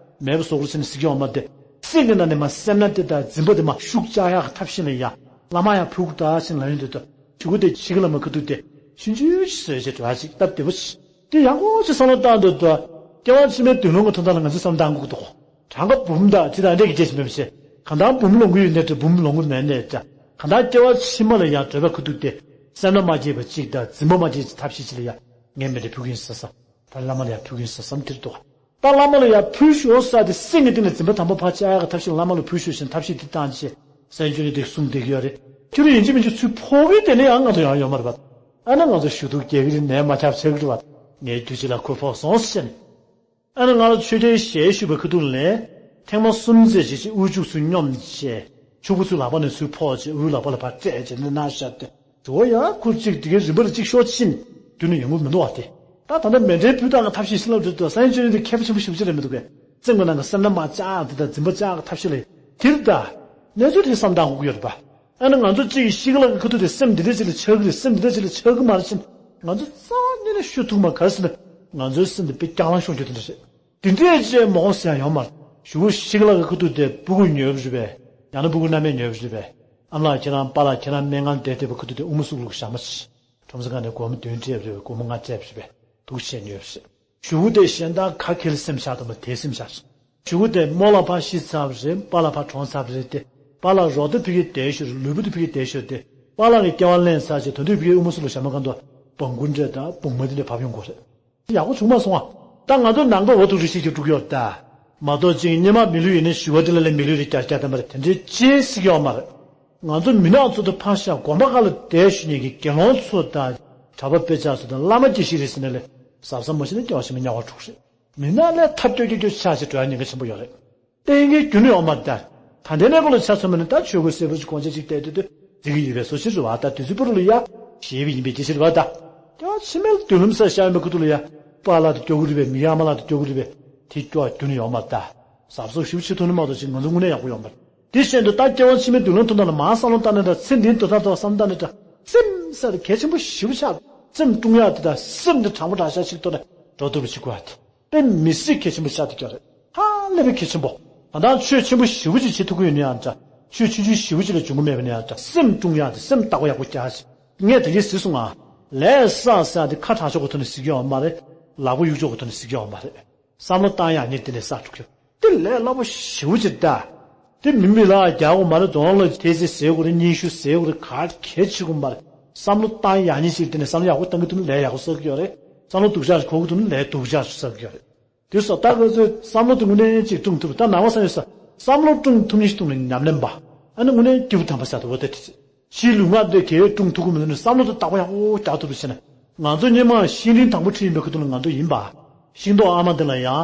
མེད་པ་བཟོ་དགོས་ཟེར་ནས་ཟེར་གྱི་ཡོད་མ་རེད་དེ། སེམས་ཀྱི་ནང་ནས་མར་སེར་སྣ་དེ་དང་འཛིན་པ་དེ་མར་ཤུགས་རྒྱག་ཡག་གི་ཐབས་ཤེས་ལ་ཡ། བླ་མ་ཡང་ཕུལ་དགོས་ད་ཟེར་ལབ་ཡོང་དུས་དུ། གཞུག་གུ་དེ་ཤི་ཁ་ལ་མར་ཁ་ཐུག་དེ། ཆུང་ཆུང་ཞིག་བཟོས་བྱས་འགྲོ་ཡག་ཅིག་སྟབས་བདེ་པོ་ཞིག་དེ་ཡག་པོ་ཞིག་བསམ་བློ་བཏང་དུས་དུ། སྐྱེ་བ་ཕྱི་མའི་མདུན་ལམ་གྱི་དོན་དག་ལ་ང་ཚོས་བསམ་བློ་བཏང་དགོས་ཀྱི་འདུག་གྲངས་ཀ་འབུམ་དང་ཅི་དང་འདྲས་ཀྱི་རྒྱས་ཤིག་མེད་པ་བྱས། གང་ལྟར་འབུམ་ལོངས་ཀྱི་ཡོད་ནའི་འདྲ། འབུམ་ལོངས་ཀྱི་མེད་ནའི་འདྲ། གང་ལྟར་སྐྱེ་བ་ཕྱི་མ་ལ་ཡང་བགྲོད་པ་ཁ་ཐུག་དེ། སེར་སྣ་མ་སྐྱེས་པ་གཅིག་དང་འཛིན་པ་མ་སྐྱེས་ཀྱི་ཐབས་ཤེས་ཅིག་ལ་ཡང་ངས་མཎྜལ་ཕུལ་གྱི་ཡིན་ཟེར་བསམ། ད་བླ་མ་ལ་ཡང་ཕུལ་གྱི་ཡིན་ཟེར་བསམ་དེ་རེད་འདུག་ད་བླ་མ་ལ་ཡང་ཕུལ་ཤོག་ཟེར་དེ་སེམས་ཀྱི་སྟེང་ནས་འཛིན་པ་དང་པོ་ཕར་བཅག་ཡག་གི་ཐབས་ཤེས་ལ་བླ་མ་ལ་ཕུལ་ཤོག་ཟེར་ཐབས་ཤེས་དེ་བཏང་བྱས། སངས་རྒྱས་བཅོམ་ལྡན་འདས་གསུངས་བསྡད་ཀྱི་ཡོད་རེད། ཁྱོད་རང་ཡིན་གཅིག་མིན་གཅིག་ཚུར་འཕོ་གི་དེ་ནས་ཡང་ང་ཚོ་ཡང་ཡོད་མ་རེད་པ། ཨ་ན་ང་ཚོ་ཞུ་གཏུག་རྒྱག་གི་རེད། ནད་མ་ཁྱབ་ཆགས་ཀྱི་རེད་པ། ངའི་རྒྱུད་གཅིག་ལ་ཁོ་ཕོག་སོང་ཟེར་ནས། ཨ་ན་ང་ལ་ཆོས་རྒྱལ་ཞལ་བཞུགས་པའི་ཁ་ཐུག་ལ། ཐེངས་མ་གསུམ་ཙམ་ཞིག་ཅིག་དབུལ་ཕྱུག་ཚོ་སྙོམས་བྱས། ཕྱུག་པོ་ཚོའི་ལག་པ་ནས་ཚུར་ཕོག་བྱས་དབུལ་ལག་པ་ལ་ཕར་སྤྲད་བྱས་ནས་གནང་བཞག་སྟེ། འགྲོ་བ་ཡང་ཁུར་གཅིག་དེ་གའི་རིམ་པ་ལ་གཅིག་ཤོག་ཕྱིན། རྒྱུ་ནི་ཡོང་གི་མི་འདུག་བ་དེ། ད་ད་ལྟ་མཎྜལ་ཕུལ་སྟངས་ཀྱི་ཐབས་ཤེས་ཤིག་ལབ་དུས་དུ་སངས་རྒྱས་བཅོམ་ལྡན་འདས་མཁས་པ་ཆེན་པོ་ཞེ་པོ་ཅིག་རེད་མི་འདུག་གས། སེམས་ཀྱི་ནང་གི་སེར་སྣ་མར་བཅག་དེ་དང་འཛིན་པ་བཅག་གི་ཐབས་ཤེས་ལ། དེར་ད། གནས་ཚུལ་དེ་བསམ་བཏང་དགོས་ཀྱི་ཡོད་རེད་པ། ཨ་ནི་ང་ཚོ་གཅིག་གིས་ཤི་ཁ་ལ་གི་ཁ་ཐུག་དེ་སེམས་འདི་འདྲ་ཅིག་ལ་ཆགས་ཀྱི་རེད། སེམས་འདི་འདྲ་ཅིག་ལ་ཆགས་ཀྱི་མ་རེད་ཟེར་ན། ང་ཚོ་རྩ་བ་ཉིད་ནས་ཤོད་ཐུབ་མ། ག་རེ་ཟེར་ན། ང་ཚོའི་སེམས་འདི་དཔེ་རྐྱང་ལངས་ཤོར་རྒྱུ་དེ་འདྲ་རེད། དེ་འདྲས་བྱས་མ་འོང་ཟེར་ཡག་ཡོད་མ་རེད། གཞུག་གུ་ཤི་ཁ་ལ་གི་ཁ་ཐུག་དེ་སྤུ་གུ་ཉོས་པ་རེད་པས། ཡང་ན་སྤུ་གུ་མནའ་མས་ཉོས་པ་རེད་པས། ཨ་མ་ལགས་ཁྱེད་རང་པཱ་ལགས་ཁྱེད་རང་སྨན་ཁང་བསྡད་བསྡད་པའི་ཁ་ཐུག་དེ་དབུ་མ་སུག་ལུག་ཞག་མ་ཆེ། ཁྲོམ་ས་ཁང་ནས་སྒོར་མོ་བདུན་སྤྲད་པ་རེད་པས། སྒོར་མོ་ལྔ་སྤྲད་པ་རེད་པས། འདུག་བྱས་ཉོས་པ་རེད། གཞུག་གུ་དེ་གཞན་དག་ག་གེ་ལ་སེམས་ཆགས་དང་པོ་དེའི་སེམས་ཆགས་སོང་། གཞུག་གུ་དེ་རྨོ་ལགས་ཕར་ཤི་ཚར་བ་རེད། པཱ་ལགས་ཕར་གྲོངས་ཚར་བ་རེད་དེ། པཱ་ལགས་རོགས་ཐུག་ཕ་གིར་བསྡད་ཤོར། ལུས་པོ་དེ་ཕ་གིར་བསྡད་ཤོར་ཏེ། པཱ་ལགས་ཀྱི་སྐྱེ་བ་ལེན་ཚར་རྗེས་ད་དུང་ཕ་གིར་དབུ་མ་སུག་ལུག་ཞག་མ་གང་དུ་སྦོམ་ཀུན་འདྲ་དང་སྦུག་མ་དེ་འདྲ་བབས་ཡོང་དགོས་རེད། ཡག་པོ་བྱུང་མ་སོང་ཨ། ད་ང་ཚོ་ནང་པ་འོ་ཐུག་རེ་ཞིག་གིས་འགྲུབ་ཡོད་ད། མ་གཏོགས་ཅིག་སྔོན་མ་མི་ལུས་ཡིན་ན་ཞུ་བ་དེ་ལ་ལས་མི་ལུས་རེ་རྒྱག་རྒྱག་དམ་པ་རེད། དེ་འདྲའི་ཅི་སྲིད་ཡོད་མ་རེད། ང་ཚོ་མི་ནག་ཚོ་དང་ཕར་བཞག་དགོན་པ་ཁག་ལ་བསྡད་བཞུགས་མཁན་གྱི་དགེ་སློང་ཚོ་དང་གྲྭ་པ་དཔེ་ཆ་ཚོ་དང་བླ་མ་དགེ་བཤེས་རེད་ཟེར་ནས་ལས་གཟབ་གཟབ་མ་བྱས་ན་སྐྱེ་བ་ཕྱི་མ་དམྱལ་བར་འགྲོ་གི་རེད། མི་ནག་ལས་ཐབས་སྐྱོ་སྐྱོ་སྐྱོ་ཆགས་བྱས་འགྲོ་ཡ་ཉེན་ཁ་ཆེན་པོ་ཡོད་རེད། བསྟན་མཁན་རྒྱུན་ཡོད་མ་རེད་ད། ད་ལྟའི་གནས་སྐབས་ལ་ཆ་མཚོན་པ་ན་ད་ཆོས་གོས་སེར་པོ་ཅིག་གོན་ཆས་ཅིག་བལྟས་དུས་དུ་བརྩི་གི་ཡོད་པའི་བཟོ་ཞིག་རེད་བ། ད་དུས་ཚོད་པོ་རུ་ལ་ཡ་ཞེས་པ་ཡིན་པའི་སྐད་ཆ་རེད་བ་ད། སྐྱེ་བ་ཕྱི་མའི་མདུན་ལམ་ཟེར་བཞག་ཡོད་པའི་ཁུ་ཐུག་ལ་ཡ། པཱ་ལགས་དེ་སྐྱོ་གི་རེད་པས། མི་ཡ་མ་ལགས་དེ་སྐྱོ་གི་རེད་པས། དེ་སྐྱོ་བ་རྒྱུན་ཡོད་མ་རེད་ད། གཟབ་གཟབ་ཞིབ་བྱེད་ཐུབ་ན་མ་གཏོགས་ཅིག་ང་ཚོ་དངོས་གནས་ཡག་པོ་ཡོད་མ་རེད། དེ་བཞིན་དུ་ད་སྐྱེ་བ་ཕྱི་མའི་མདུན་ལམ་ཐོག་ན་ལ་མར་བསམ་བློ་བཏང་ནས་འདྲ། ཚེ་འདིའི་དོན་དག་ཐོག་བསམ་བཏང་ནས་འདྲ། སེམས་ཟེར་དེ་གལ་ཆེན་པོ་ཞེ་པོ་ཆགས། སེམས་དཀྲུག་ཡག་དེ་དང་སེམས་དེ་དྲང་པོ་དྲང་བཞག་ཅིག་ཐོག་ནས་འགྲོ་ཐུབ་པ་ཅིག་དགོས་ཡ་དེ། དཔེ་མི་སྲིད་གལ་ཆེན་པོ་ཆགས་བསྡད་ཀྱི་ཡོད་རེད། ཧ་ལས་པའི་གལ་ཆེན་པོ། ད་ལྟ་ཆོས་ཆེན་པོ་ཞེ་པོ་ཅིག་བྱེད་ཐུབ་ཀྱི་ཡོད་ན་ཡང་འདྲ། ཆོས་ཆུང་ཆུང་ཞེ་པོ་ཅིག་ལ་འཇུག་གི་མེད་པ་ན་ཡང་འདྲ། སེམས་དཀྲུག་ཡག་དེ། སེམས་བདག་པོ་ཡག་པོ་རྒྱག་ཅིག་ངས་དེ་གས་གཟིགས་སོང་ང་། ལས་བསགས་ཟེར་ཡག་དེ་ཁ་དྲག་ཕྱོགས་ཀྱི་ཐོག་ནས་གཟིགས་ཀྱི་ཡོད་མ་རེད། ལག་པ་གཡུག་ཕྱོགས་ཀྱི་ཐོག་ནས་གཟིགས་ཀྱི་ཡོད་མ་རེད། བསམ་བློ་བཏང་ཡག་ཉིད་དེ་ནས་བསགས་འགྲོ་གི་ཡོད། དེ་ལས་སླ་པོ་ཞེ་པོ་ཅིག་ད། དེ་མི་མི་ལ་རྒྱག་དགོས་མ་རེད། དོ་སྣང་ལ་ཐེལ་ཙེ་ཟས་དགོས་རེད། སྙན་ཞུ་ཟས་དགོས་རེད། ག་གལ་ཆེ་དགོས་མ་རེད། བསམ་བློ་བཏང་ཡག་ཉིད་ཅིག་དེ་ནས་བསམ་བློ་ཡག་པོ་བཏང་གི་འདུག་ན་ལས་ཡག་པོ་བསགས་ཀྱི་ཡོད་རེད། བསམ་བློ་སྡུག་ཅག་ཞིག་གོ་གི་འདུག་ན་ལས་སྡུག་ཅག་ཞིག་བསགས་ཀྱི་ཡོད་རེད། དེ་སོགས་ད་ག་ཚོད་བསམ་བློ་དེ་དངོས་གནས་ཅིག་སྐྲུན་ཐུབ་པ། ད་ནང་པ་སངས་རྒྱས་ས་བསམ་བློ་སྐྲུན་ཐུབ་མཁན་ཞིག་ཐུག་ནས་ཉམས་ལེན་པ། ཨ་ནི་དངོས་གནས་སྐྱེས་བུ་དམ་པ་ཟེར་དུ་འོ་དེ་དེ། ཕྱིའི་ལུས་ངག་འདི་གས་སྐྲུན་ཐུབ་ཀྱི་མི་འདུག་ན་བསམ་བློ་དེ་བདག་པོ་ཡག་པོ་རྒྱག་ཐུབ་པ་བྱས་ན། ང་ཚོ་སྔོན་མ་ཤིང་རིན་དང་པོ་ཁྲིད་ཡིན་པའི་ཁུ་ཐུག་ལ་ང་ཚོ་ཡིན་པ། ཤིང་ཏོག་ཨ་མ་འདི་ལ་ཡང་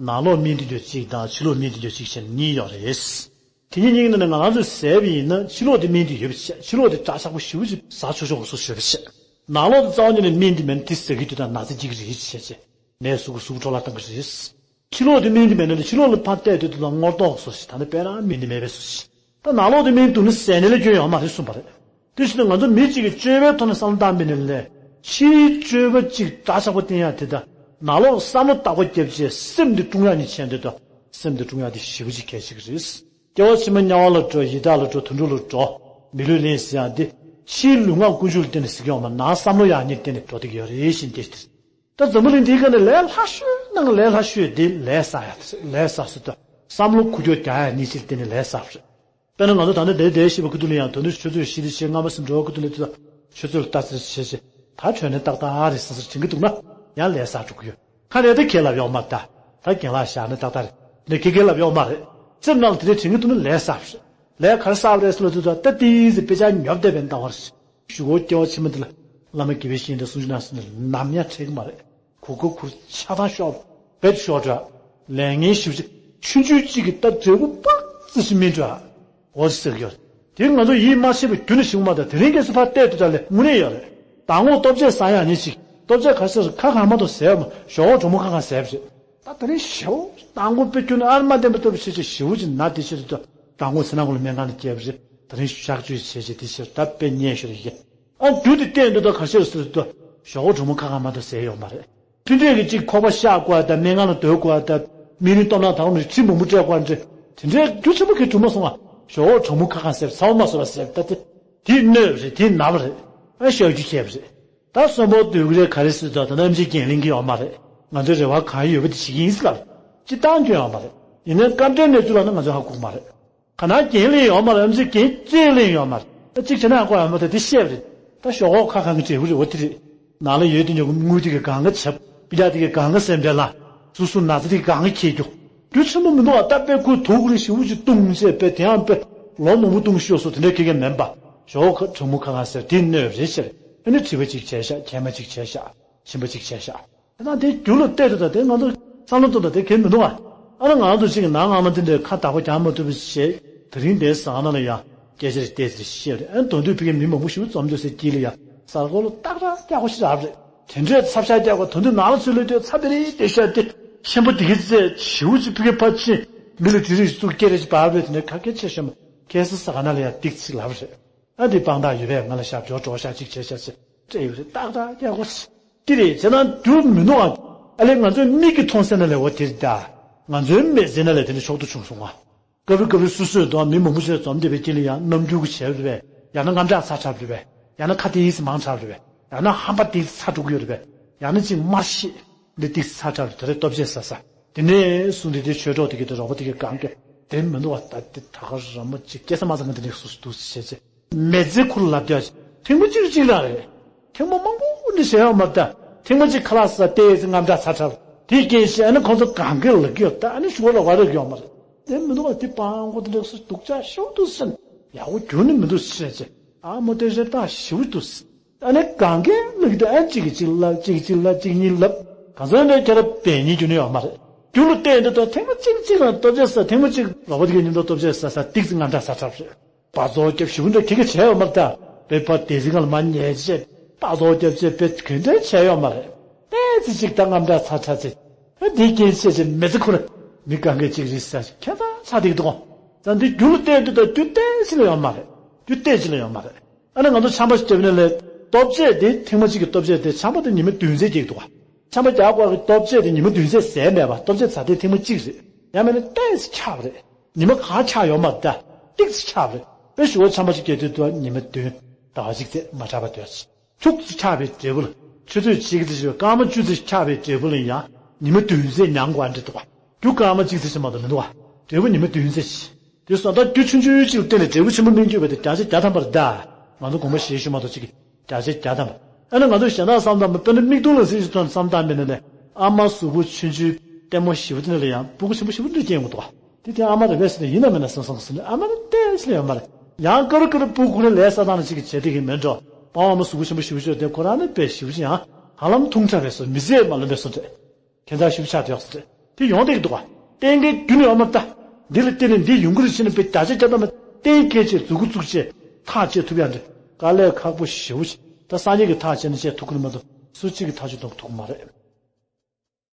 ནང་ལོགས་སྨན་དེ་འདྲ་གཅིག་དང་ཕྱི་ལོགས་སྨན་དེ་འདྲ་གཅིག་བྱས་ནས་གཉིས་ཡོད་རེད། དེ་གཉིས་གཉིས་ཀྱི་ནང་ནས་ང་རང་ཚོས་ཟས་པ་ཡིན་ན་ཕྱི་ལོགས་དེ་སྨན་དེ་ཡོད་པ་བྱས། ཕྱི་ལོགས་དེ་བཀྲ་ཤག་པོ་ཞེ་པོ་ཅིག་ཟ་ཆོག་ཆོག་གི་བཟོ་བྱས་པ་བྱས། ནང་ལོགས་དེ་རྩ་བ་ཉིད་ནས་སྨན་དེ་མེད་ན་དེ་ཟ་གི་དུས་དང་ན་ཚ་སྐྱེ་གི་རེད་བྱས་བྱས། ནད་གཟུགས་ཀྱི་གཟུགས་འཕྲོ་བརླག་གཏང་གི་རེད། ཕྱི་ལོགས་དེ་སྨན་དེ་མེད་ན་ནི་ཕྱི་ལོགས་ལ་ཕར་བལྟས་དུས་དེ་དང་སྔོ་ཏོག་བཟོ་ཞིག་ད་ནི་དཔེ་རང་སྨན་དེ་མེད་པའི་བཟོ་ཞིག་ད་ནང་ལོགས་དེ་སྨན་འདུག་ན་ཟས་ནས་ལས་སྐྱོན་ཡོད་མ་རེད་གསུངས་པ་རེད། དེ་བཞིན་དུ་ང་ཚོ་མི་གཅིག་གིས་སྤྱོད་པའི་ཐོག་ནས་བསམ་བློ་བཏང་པ་ཡིན་ན་ལས། ཕྱིའི་སྤྱོད་པ་གཅིག་བཀྲ་ཤག་པོ་བསྟན་ཡག་དེ་དང་། ནང་ལོགས་བསམ་བློ་བདག་པོ་རྒྱབ་བྱས་སེམས་དེ་སྐྲུན་ཡག་གཉིས་བྱས་འདུག་ད། སེམས་དེ་སྐྲུན་ཡག་དེ་ཞེ་པོ་ཅིག་གལ་ཆེ་གི་རེད། སྐྱེ་བ་ཕྱི་མ་དམྱལ་བ་ལ་འགྲོ། ཡི་དྭགས་ལ་འགྲོ། དུད་འགྲོ་ལ་འགྲོ། མི་ལུས་ལེན་ཟེར་ཡག་འདི། ཕྱིའི་ལུས་ངག་ཀུན་སྤྱོད་ལ་བརྟེན་ནས་ཟེར་གྱི་ཡོད་མ། ནང་བསམ་བློ་ཡག་གཉིས་ལ་བརྟེན་ནས་འགྲོ་བསྡད་ཀྱི་ཡོད་རེད་ཞེས་འདི། ད་འཛམ་བུ་གླིང་འདིའི་སྒང་ནས་ལས་སླ་ཤོས་ ནང་ལས་སླ་ཤོས་དེ་ལས་བསགས་ཡ་དེ་རེད། ལས་བསགས་སུ་ད་བསམ་བློ་འཁོར་སྐྱོད་རྒྱག་ཡ་གཉིས་ཆར་བརྟེན་ནས་ལས་བསགས་པ་རེད། དཔེར་ན་ང་ཚོ་ད་ལྟ་འདིར་བསྡད་བཞིན་པའི་ཁུ་ཐུ་ལ་ཡང་དོན་དུ་ཆུ་ཚོད་བཞི་དང་ཕྱེད་ལྔ་མ་ཟིན་འགྲོ་བའི་ཁུ་ཐུ་ལ་དུས་ཆུ་ཚོད་ལ་ལྟ་ཙམ་བྱས་བྱས་ད་བྱོན་ནས་ཏག་ཏག་རེད་ཟེར་ཟེར་དྲན་གྱི་འདུག་ན་ཡང་ལས་བསགས་འགྲོ་གི་ཡོད། ཁ་ནས་ད་ཁས་ལབ་ཡོག་མ་རེད། ད་ད་རྒན་ལགས་བཞག་ནས་ཏག་ཏག་རེད། འདི་ཁས་ཁས་ལབ་ཡོག་མ་རེད། སེམས་ནང་ལ་དེ་འདྲའི་དྲན་གྱི་འདུག་ན་ལས་བསགས་པ་རེད། ལས་ག་རེ་བསགས་པ་རེད་ཟེར་ལ་དུས་ད་ལྟ་ཏི་ཟེར་དཔེ་ཆ་ཉོབ་བསྡད་པའི་ཟླ་བ་རེད། གཞུག་གུ་སྐྱེ་བ་ཕྱི་མ་འདི་ལ་བླ་མ་དགེ་བའི་བཤེས་གཉེན་དང་གསུང་ཆོས་གནང་ཟེར་ནས་ནམ་ཡང་འཕྲད་ཀྱི་མ་རེད། གུར་གུར་གུར་ཆགས་སྡང་ཤོར་བེད་ཤོར་འདྲ། ལས་ངན་ཞིབ་ཅིག་ཆུང་ཆུང་གཅིག་གིས་ད་འབྲས་བུ་སྤག་ཙི་ཞིག་སྨིན་འདྲ། འོ་ཟེར་གྱི་ཡོད། དེ་ང་ཚོ་ཡིད་མ་ཆེས་པའི་རྒྱུ་ནི་ཞིག་མ་གཏོགས་དེ་རིང་ཁ་སང་ཕར་བལྟས་དུས་ད་ལས་དངོས་གནས་ཡོད་རེད། མདང་དགོང་ལྟོ་ཆས་ཟ་ཡག་ཉིན་ཞིག་ལྟོ་ཆས་ག་ཚོད་ཁ་གང་མ་གཏོགས་ཟས་མ་ཞོག་ཁོག་གྲང་མོ་ཁ་གང་ཟས་པ་རེད། ད་དེ་རིང་ཞེ་པོ་མདང་དགོང་དཔེ་ཁྱོད་ནི་ཨ་མ་བསྟན་པ་ལྟ་བུ་བྱེད་ཅིག་ཞེ་པོ་ཅིག་ན་དེ་ཕྱིར་དུ་མདང་དགོང་ཚེ་ནང་ཁོ་ལ་སྨན་ཁང་ལ་བསྐྱལ་བ་རེད། དེ་རིང་གཤག་བཅོས་བྱས་བྱས་དེ་ཕྱིར་ད་དཔེ་ཉེན་ཤོར་ཡི། ཨ་རྒྱུ་དེ་བལྟས་འདུག་ད་ག་ཤེར་ཟེར་དུ་ཞོག་ཁོག་གྲང་མོ་ཁ་གང་མ་གཏོགས་ཟས་ཡོད་མ་རེད། ཕྱི་འབྲས་ཀྱི་གཅིག་ཁོག་པ་གཤག་དགོས་ད་སྨན་ཁང་ལ་སྡོད་དགོས་ད་སྨན་རིན་སྟོབས་ན་ད་རུང་ཁྲི་མང་པོ་སྤྲད་དགོས་འདྲ། དེ་འདྲའི་རྒྱུ་ཆེན་པོ་གི་གྲུབ་མ་སོང་ང་ཞོག་ཁོག་གྲང་མོ་ཁ་གང་ཟས་ཚ་བ་མ་བཟོ་བ་ཟས་ད་དེ་དེ་གནོད་རེད། དེ་ན་བ་རེད། ཨ་ཤོག་རྒྱུ་ཁྱད་པ་རེད། ད་གསོན་པོ་སྡོད་ཀྱི་རེད་ག་རེ་ཟེར་ད་ད་ནམ་རྒྱུན་འགན་ལེན་གྱི་ཡོད་མ་རེད། ང་ཚོའི་རེ་བ་གང་ཡོད་པ་དེ་བྱེད་ཀྱི་ཡིན་ཟེར་ལབ། སྤྱི་བཏང་སྐྱོན་ཡོད་མ་རེད། ཡིན་ནའི་སྐབས་འབྲེལ་གནས་ཚུལ་ལ་ནི་ང་ཚོས་ཧ་གོ་གི་མ་རེད། ག་ན་འགན་ལེན་ཡོད་མ་རེད། ཨམ་ཅིག་འགན་རྩོད་ལེན་ཡོད་མ་རེད། ད་གཅིག་བྱས་ན་ཨ་ཁོ་ཨ་མ་ད་དེ་བཤད་པ་རེད། ད་ཞོག་ཁོག་ཁ་གང་གི་འབྲས་བུ་རེད་འོ་དེ་རེད། ནང་ལ་ཡོད་དེ་ཉོ་གི་དངུལ་དེ་གི་གང་ག་ཆབ་པི་ལ་དེ་གི་གང་ག་སེམས་པའི་ལ་སུ་སུ་ན་ཚ་དེ་གི་གང་ག་ཁྱེར་རྒྱུ། རྒྱུ་ཆེན་པོ་མི་འདུག་ཨ། ད་དཔེ་ཁོས་དུག་རེ་ཞེ་པོ་ཅིག་བཏུང་བྱས་དཔེ་དེ་ཡང་དཔེ་ལོ་མང་པོ་བཏུང་ཤོག་སོ་དེ་འདྲ་ཁེ་གེ་མིན་པ། ཞོག་ཁོག་གྲང་མོ་ཁ་གང་ཟེར་དེ་གནོད་རེ་ཆེ་རེད། ཨ་ནི་བྲིས་པ་གཅིག་བྱས་ཤག་མཁལ་མ་གཅིག་བྱས་ཤག་ཕྱིན་པ་གཅིག་བྱས་ཤག་ད་དེ་རྒྱུ་ལ་བལྟས་དུས་ད་དེ་ང་ཚོ་བསམ་བློ་གཏོང་ད་དེ་གལ་མི་འདུག་ཨ། ཨ་ནི་ང་ཚོ་གཅིག་གི་ནང་ངང་ན་དེ་འདྲའི་ཁ་བདག་པོ་རྒྱག་མ་ཐུབ་པ་ཞེས་དེ་རིང་དེའི་ཟང་ན་ལ་ཡང་སྐད་ཆ་རེ་བལྟས་ཟེར་བཤད་རེད། ཨ་ནི་དོན་དུ་ཕ་གི་མི་མང་པོ་ཞིག་འཛོམས་འདུག་ཟེར་དཀྱིལ་ལ་ཡང་གསར་འགོད་ལ་ཏག་ཏག་རྒྱག་དགོས་ཤིག་རབ་རེད། དེ་འདྲའི་ཚབ་ཤ་རྒྱག་དགོས་དོན་དུ་ནང་ལ་ཚུད་ལོས་དུས་ཚབ་དེ་རེད་དེ་ཤ་དེ་ཆེན་པོ་དེ་གི་ཚེ་ཞེ་པོ་ཅིག་ཕ་གི་ཕར་ཕྱིན་མི་ལ་དྲི་རིགས་ཚུགས་སྐད་རེ་ཅིག་བབས་རེད། དེ་ནས་ཁ་སྐད་ཆེ་ཤོས་མ་ཁ་སི་ས་ག་ན་ལ་ཡང་ཏིག་ཚིག་ལབ་རེད། ཨ་འདི་དཔང་རྟགས་ཡོད་པས་ང་ལ་ཤ་འཇོག་འགྲོ་ཤ་གཅིག་བྱས་ཤ་ཟེར་སྤྲད་ཡོད་རེད། ཏག་ཏག་རྒྱག་དགོས་ཟེར་དེ་རེད། བྱས་ན་རྒྱུ་མི་འདུག་ཨ། ཨ་ལས་ང་ཚོའི་མིག་གིས་མཐོང་ས་ན་ལས་འོ་དེ་རེད་ད། ང་ཚོའི་མི་ཚེ་ན་ལས་དེ་འདྲ་ཤོག་ཏུ་བྱུང་སོང་ཨ། སྐབས་རེ་སྐབས་རེ་སོ་སོའི་འདུག་ཨ། མི་མང་པོ་ཞིག་འཛོམས་བསྡད་པའི་དཀྱིལ་ལ་ཡང་རྣམ་འགྱུར་གྱི་བྱས་རེད་པས། ཡང་ན་དངངས་སྐྲག་ཚ་དྲགས་རེད་པས། ཡང་ན་ཁ་ཏིག་ཙམ་མང་དྲགས་རེད་པས། ཡང་ན་ཧམ་པ་ཏིག་ཙམ་ཚ་འགྲོ་གི་ཡོད་རེད་པས། ཡང་ན་གཅིག་དམར་ཤེད་འདི་ཏིག་ཙམ་ཚ་དྲགས་རེད། དེ་རེད་ལྟོ་ཆས་ཟ་ས། དེ་ནས་བཟུང་སྟེ་དེ་ཆོས་གྲོགས་དེ་གི་དེ་རོགས་པ་དེ་གི་གང་གི་དེ་མི་འདུག་བ། ད་དེ་ད་ག་ར་མོ་གཅིག་སྐྱེ་ས་མ་ཚང་གི་དེ་ནས་སུ་སུ་འདུག་ཟེར་བྱས་བྱས་མི་ཚེ་ཁུར་ལབ་རྒྱ་ཐེངས་མ་གཅིག་གཅིག་རང་རེད། ཐེངས་མ་མང་པོ་ནི་བྱས་ཡོད་མ་རེད། ད་ཐེངས་མ་གཅིག་ཁ་ལག་ཟ་ཏེ་ཟེར་དངངས་སྐྲག་ཚ་དྲགས་དེ་རྐྱེན་བྱས་ཨ་ནི་ཁོང་ཚོ་གང་གི་ལབ་ཀྱི་ཡོད། ད་ཨ་ནི་ཞུ་བ་ལ་བ་རེད་ཡོད་མ་རེད། དེ་མི་འདུག་བ། དེ་སྤང་གོ་དེ་འདྲ་སུ་སྡུག་ཅག་ཤོག་ཏུ་ཟིན་ཡག་པོ་རྒྱུ་ནི་མི་འདུག་ཟེར་བྱས་ཨ་མོ་དེ་རེད་ད་ཞེ་པོ་འདུག་ཨ་ནི་གང་གས་ལུག་དེ་ཨ་གཅིག་གིས་གཅིག་ལབ་གཅིག་གིས་གཅིག་ལབ་གཅིག་གཉིས་ལབ་གང་ཟག་འདྲ་ཁྱེད་རང་བས་ཉིན་རྒྱུ་ནི་ཡོད་མ་རེད། རྒྱུ་ལ་བལྟས་འདི་ལྟར་ཐེངས་མ་གཅིག་གཅིག་ལ་ལྟོ་ཆས་ཟ། ཐེངས་མ་གཅིག་རོགས་པ་དེ་གའི་མཉམ་དུ་ལྟོ་ཆས་ཟ་ས་ཏིག་ཙི་དངངས་སྐྲག་ཚ་དྲགས་རེད། བ་ཚོ་རྒྱབ་ཞིབ་འདྲ་ཁྱེད་ཀྱིས་བྱས་ཡོད་མ་རེད། ད་བེ་ཕར་དེ་ཟིང་ལ་མ་ཉལ་བྱས་བ་ཚོ་རྒྱབ་བྱས་བེ་ག་འདྲ་བྱས་ཡོད་མ་རེད། ཏོག་ཙི་གཅིག་ད་དངངས་སྐྲག་ཚ་དྲགས་ཚེ་ཨ་འདི་རྐྱེན་བྱས་བྱས་མི་ཚེ་ཁུར་མི་གང་གས་གཅིག་རེད་ཟེར་ཁྱད་མཚར་ཚ་འདུག་དོ། ད་འདི་རྒྱུ་ལ་བལྟས་འདི་ལྟར་རྒྱུ་ཏོག་ཙི་ལ་ཡོད་མ་རེད། རྒྱུ་ཏོག་ཙི་ལ་ཡོད་མ་རེད། ཨ་ནི་ང་ཚོ་ཆམ་པ་ཞིག་བརྒྱབ་ནས་ལས་ལྟོ་ཆས་དེ་ཐེངས་མ་གཅིག་གི་ལྟོ་ཆས་དེ་ཆམ་པ་དེ་ཉི་མ་བདུན་ཚད་རྒྱག་འདུག་བ། ཆམ་པ་རྒྱག་དགོས་ཀྱི་ལྟོ་ཆས་དེ་ཉི་མ་བདུན་ཚད་ཟས་མེད་པ། ལྟོ་ཆས་ཟ་དེ་ཐེངས་མ་གཅིག་རེད། ཡང་མིན་ན་ཏོག་ཙམ་ཆག་པ་རེད། ཉི་མ་གང་ཆག་ཡོད་མ་རེད། ད་ཏོག་ཙམ་ཆག་པ་རེད། དཔེ་ཞུ་བ་ཆམ་པ་ཞིག་བརྒྱབ་དུས་དུ་ཉི་མ་བདུན་ཟླ་བ་གཅིག་ཚད་མ་དྲག་པ་དོད་ཅིག་ཁྱུག་ཙམ་ཆག་པའི་འབྲས་བུ་ལ་ཆུ་ཚོད་གཅིག་ཙམ་ཞིག་སྐར་མ་བཅུ་ཙམ་ཆག་པའི་འབྲས་བུ་ལ་ཡང་ཉི་མ་བདུན་ཚད་མྱང་དགོས་ཨ་འདྲ་འདུག་བ། རྒྱུ་སྐར་མ་གཅིག་ཙམ་ཞིག་མ་གཏོགས་མི་འདུག་བ། འབྲས་བུ་ཉི་མ་བདུན་ཚད་ཅིག་དེ་སོང་ད་རྒྱུ་ཆུང་ཆུང་གཅིག་ལ་བརྟེན་ནས་འབྲས་བུ་ཆེན་པོ་སྨིན་རྒྱུ་བས་ཏེ་བརྒྱ་ཆ་བརྒྱ་ཐམ་པར་གདའ། ང་ཚོ་དགོངས་པ་བཞེས་ཞུ་མ་གཏོགས་གཅིག་གིས་བརྒྱ་ཆ་བརྒྱ་ཐམ་པ། ཨ་ནི་ང་ཚོ་གཞན་དག་བསམ་བཏང་མི་དཔེར་ན་མིག་མཐོང་ལ་གཟིགས་ཤིག་ཐོན་བསམ་བཏང་མི་ནི་ནས་ཨ་མ་གཟུགས་པོ་ཆུང་ཆུང་ལྟད་མོ་ཞེ་པོ་དེ་ནས་ལ་ཡང་སྤུ་གུ་ཆེན་པོ་ཞེ་པོ་འདྲ་སྐྱེས་འོང་འདུག་བ། དེ་དེ་ཨ་མ་རེད་པས་ཟེར་ནས་ཡིན་ན་མིན་ན་བསམ་བསམ་ཟེར་ནས་ཨ་མ་ནི་ཏོག་ཙམ་ལ་ཡོད་མ་རེད། ཡང་དཀར་དཀར་སྤུ་གུ་ནི་ལས་བསགས་སྟངས་ལ་གཅིག་གིས་བྱེད་བསྡད་ཀྱི་མེད་འགྲོ། པང་ཨ་མ་གཟུགས་པོ་ཆེན་པོ་ཞེ་པོ་ཅིག་དེ་ཁོ་རང་ནི་དཔེ་ཞེ་པོ་ཅིག་ཡང་ཧ་ལམ་ཐུང་དྲགས་པས་སོ་མི་ཚེ་མ་ལོན་པས་སོ་འདྲ། ཁྱད་མཚར་ཞིག་ཆགས་འདུག་ཟེར། དེ་ཡོང་བསྡད་ཀྱི་འདུག་བ། གཏན་འཁེལ་རྒྱུ་ནི་ཡོད་མ་རེད་ད། འདི་ལ་བརྟེན་ནས་འདི་ཡོང་གི་རེད་ཟེར་ནས་དཔེ་བརྒྱ་ཆ་བརྒྱ་ཐམ་པ་གཏན་འཁེལ་བྱས་མཛུབ་གུ་བཙུགས་བྱས་ཐག་བཅད་ཐུབ་ཡ་འདི་དཀའ་ལས་ཁག་པོ་ཞེ་པོ་ཞིག་ད་སངས་རྒྱས་ཀྱིས་ཐག་བཅད་ན་བཅད་ཐུབ་ཀྱི་རེད་མ་གཏོགས་སུ་གཅིག་གིས་ཐག་གཅོད་གཏོང་ཐུབ་ཀྱི་མ་རེད།